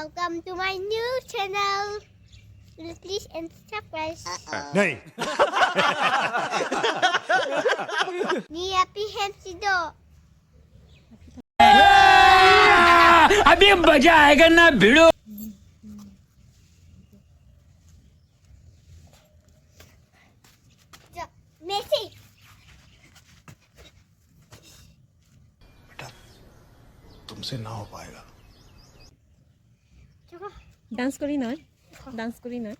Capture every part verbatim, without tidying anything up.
Welcome to my new channel. Please and subscribe. Nei. Ni api hem si do. अभी मजा आएगा ना भिड़ो। Messi. बेटा, तुमसे ना हो पाएगा। Dance kori noi. Dance kori noi.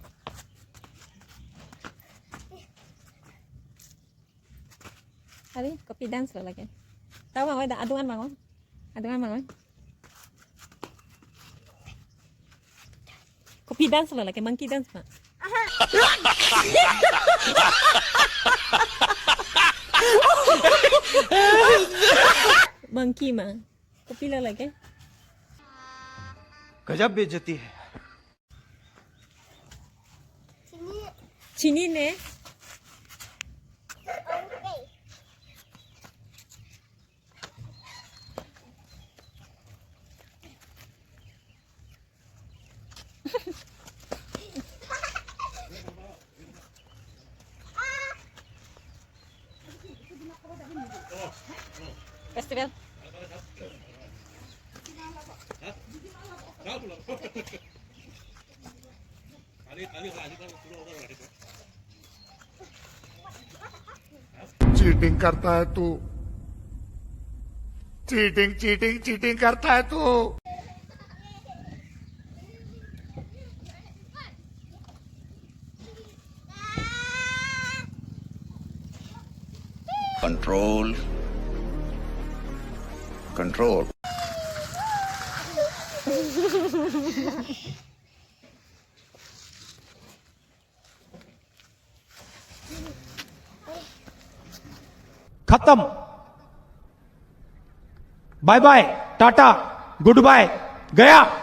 Are, kopi dance lo lake. Tahu bang, ada adungan bang. Adungan bang. Kopi dance lo lake, monkey dance bang. Monkey ma. Kopi lo lake. गजब बेइज्जती है। Chini. Chini ne? Festival. Cheating करता है तू, cheating, cheating, cheating करता है तू। Control. Control. खत्म। Bye bye, tata, goodbye, गया।